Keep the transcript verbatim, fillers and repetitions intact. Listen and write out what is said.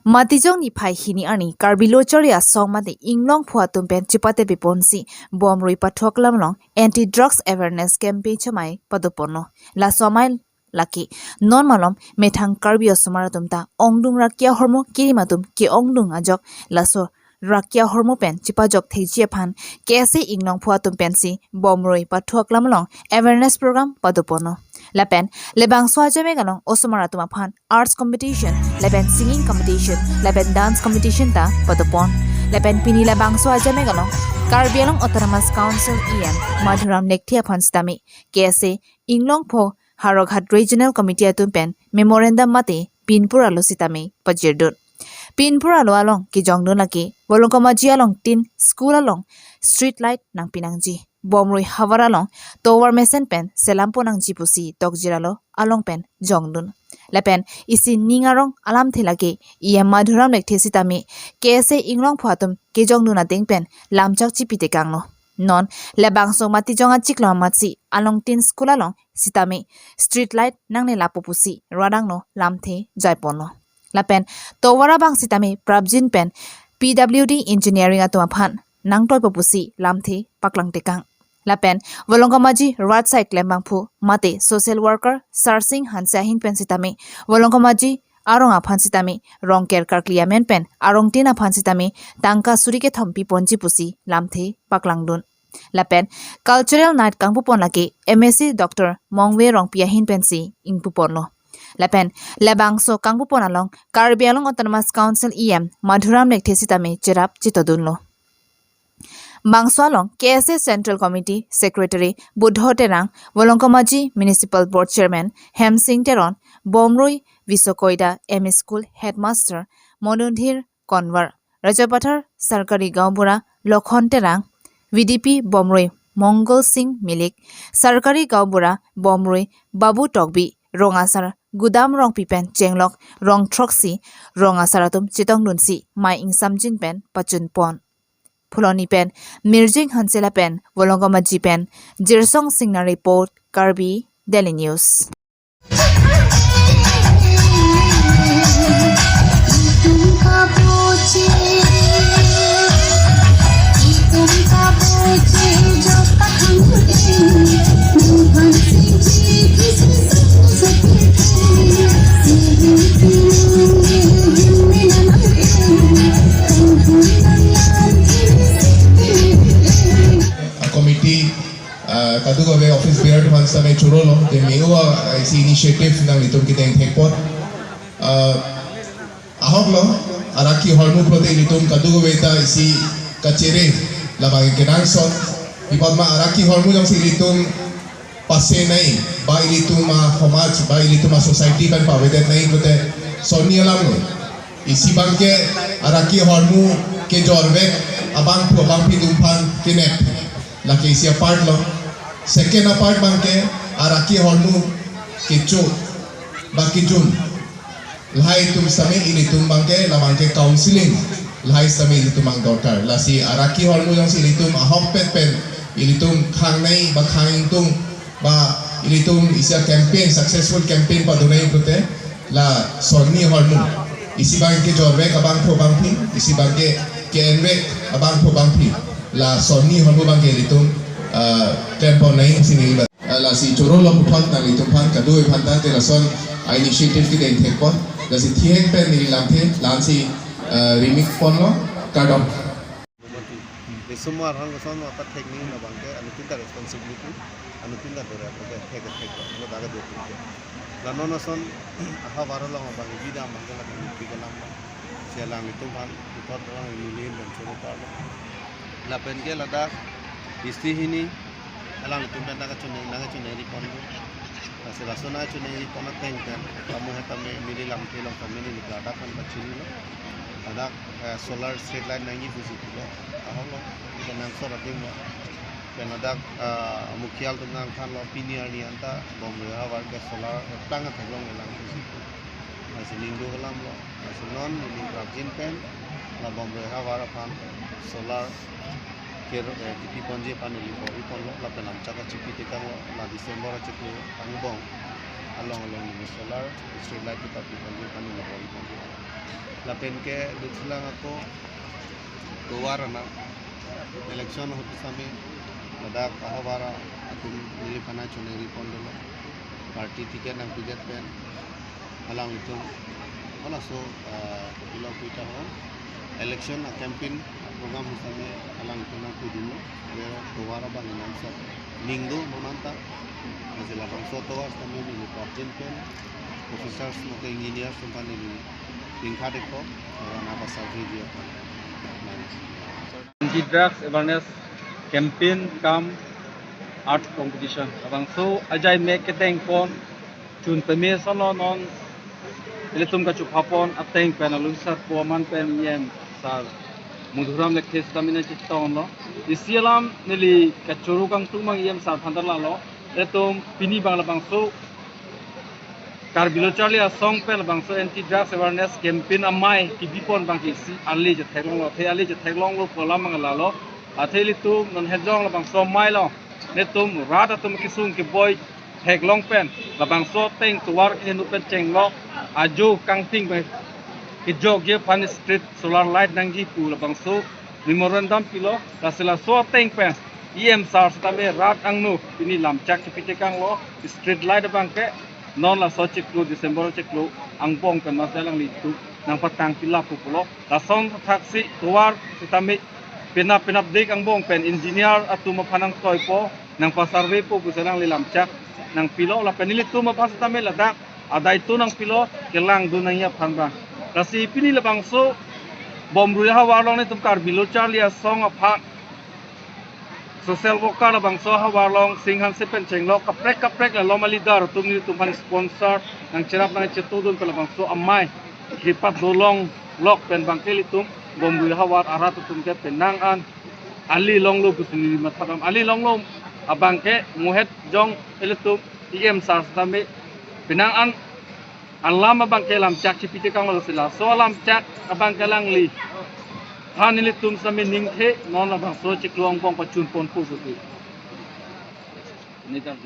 Matijong niphai hini arni Karbi Lo Charli Asong mate Inglongpho atum pen chipate piponsi Bomrui Pathu Aklam along Anti Drugs Awareness Campaign chomai padoponlo. Laso amei lake non malom methang Karbi osomar atum ta ongdung rakia ahormu kerim atum ke-ongdung ajok laso rakia ahormu pen chipajok thekji aphan K S A Inglongpho atum pensi Bomrui Pathu Aklam along awareness program padoponlo. Lapen labangso ajamvek along osomar atum aphan arts competition, lapen singing competition, lapen dance competition ta padopon. Lapen pini labangso ajamvek along Karbi Anglong Autonomous Council E M Madhuram Lekthe aphan sitame K S A Inglongpho Howraghat Regional Committee atum pen memorandum mate pinpur alo sitame pajirdun. Pinpur alo along kejongdun lake Volongkomaji along tin school along street light nangpinangji, Bomrui havar along tovar mesen pen selampo nangji pusi tokjir alo along pen jongdun. Lapen isi ning arong alamthe lake E M Madhuram Lekthe sitame K S A Inglongpho atum kejongdun ateng pen lamchak chipitekanglo. Non labangso Matijong achiklo amatsi along tin school along sitame street light nangne lapo pusi radangno lamthe jaiponlo. Lapen tovar abang sitame prapjin pen P W D engineering atum aphan nangtoipo pusi lamthe paklangtekang. Lapen Volongkomaji Rajsai klembangphu mate social worker Sarsing Hanse ahin pen sitame Volongkomaji arong aphan sitame rongker karkli amen pen arong tin aphan sitame tangka suri kethom piponji pusi lamthe paklangdun. Lapen cultural night kangpupon lake M A C Doctor Mongve Rongpi ahin pensi ingpuponlo. Lapen labangso kangpupon along Karbi Anglong Autonomous Council E M Madhuram Lekthe sitame cherap chitodunlo. Bangso along K S A Central Committee Secretary Buddho Terang, Volongkomaji Municipal Board Chairman Hemsing Teron, Bomrui Visokoida M E School Headmaster Monundhir Konwar, Rajapathar Sarkari Gaonbura Lokhon Terang, V D P Bomrui Mongol Sing Milik, Sarkari Gaonbura Bomrui Babu Tokbi, rong asar Gudam Rongpi pen chenglok rong throksi rong asar atum chetongdunsi mei ingsamjin pen pachunpon. Phuloni pen Mirjing Hanse lapen Volongkomaji pen Jirsong Singnar report, Karbi Daily News. A committee, ah, kadokave office bearer aphan sitame chorolo, te me-o, ah, isi initiative nanglitum kedeng thekpon. Ah, ahoklo, arakhi ahormu pulote ilitum kadokave ta isi kachere labang kenangsot. Pi apot ma arakhi ahormu jongsi ilitum pasenei, ba ilitum asomaj, ba ilitum asociety pen pavedetnei pulote sonni alamlo. Isi abangke arakhi ahormu kejorvek abangphu abangphi atum aphan kenep. Lake isi apart lo. Second apart abangke arakhi ahormu kecho ba kejun. Lahai atum sitame ilitum abangke labangke counseling. Lahai sitame ilitum abang dorkar. Lasi arakhi ahormu jongsi ilitum ahokpet pen ilitum khangnei ba khang ingtung ba ilitum isi a-campaign, successful campaign padonei pulote la sonni ahormu. Isi abangke jorvek abangphu abangphi, isi abangke ke-envek abangphu abangphi. La sonni ahormu abangke ilitum, ah, klemponei si neli ba. Ah, lasi chorolo puthot nanglitum aphan kadokave aphan ta te lason a-initiative kedeng thekpon. Lasi thihek pen neli lamthe, la-ansi, ah, rimikponlo, kardom. Esomar hang koson apa thek ni labangke, anuttin ta responsibility, anuttin ta dore apa ke thek thek ko, daga dore. La non ason ahavar along abang bida abangke la kami pi kelam. Si alanglitum aphan, puthot along neli dan choro ta lo. Lapen ke ladak, isi hini, alanglitum pen nangkachonei, nangkachonei ripon lo. Lasi laso nangkachonei ripon ateng pen, kamu hetame neli lamthe along kami neli ladak kan pachinilo. Ladak, eh, solar street light nangji pusi pulo. Ahoklo, pen nangsor adim lo. Pen ladak, eh, mukhia atum nangthanlo, pini arni anta Bomrui havar ke solar, eh, tang atheklong elang pusi pulo. Lasi ning do alamlo. Lasi non neli prapjin pen la Bomrui havar aphan solar ke, eh, kepiponji aphan neli bor-iponlo, lapen lamchak kachipitekanglo, la December achiklo angbong along along neli solar street light kepapiponji aphan neli bor-iponlo. Lapen ke duthulang ako tovar anat election ahut sitame ladak ahavar atum neliphan choneri pon dolo. Party ticket nangpidet pen alanglitum halaso, ah, kopilo pu tahai election a campaign program sitame alanglitum nangpudunlo. Tovar abang inam sat ning do mamanta. Lasi labangso tovar sitame neli kapjin pen officers mate engineers atum aphan neli ringkhat ikpo, ora nangpasurvey ji aphan. Anti drugs awareness campaign cum art competition. Labangso ajai mek keteng pon chun peme sono non ilitum kachupha pon ateng pen alunsar po aman pen E M sar Madhuram Lekthe sitame nangchetonglo. Isi alam neli kachoro kangtung abang E M sar aphan ta lalo. Ilitum pini abang labangso Karbi Lo Charli Asong pen labangso anti drugs awareness campaign amei kebi pon abang ke isi ale chetheklonglo, athe ale chetheklonglo pu alam abang lalo. Athe ilitum non hejong labangso amei along nelitum rat atum kesung keboi theklong pen labangso ateng tovar keheno pen chenglok ajo kangting pen kejokji aphan street solar light nangji pu labangso memorandum pilo. Lasi laso ateng pen E M sar sitame rat angno pini lamchak chepi tekanglo, street light abang ke non laso chiklo December chiklo angbong pen masi alanglitum nangpatang pilap pu pulo. Lason thaksi tovar sitame penap penapdik angbong pen engineer atum aphan nangtoipo, nangpasurvey po pusi alangli lamchak nangpilo. Lapen nelitum aphan sitame ladak adai to nangpilo, kelangdun nangji aphan abang. Lasi pini labangso Bomrui ahavar along nelitum Karbi Lo Charli Asong aphan social worker labangso ahavar along Singhan si pen chenglok kaprek kaprek la loma leader atum nelitum aphan sponsor nangcherap nangchetudun pen labangso amei kepat dolonglok pen abang ke ilitum Bomrui ahavar arat atum ke penang an ale longlo pusi neli mathadam, ale longlo abang ke muhet jong ilitum E M sar sitame penang an alam abang ke lamchak chepi tekanglo, lasi laso alamchak abang ke alangliphan nelitum sitame ningthe non labangso chiklo angbong pachun ponpo pusi. Ni kan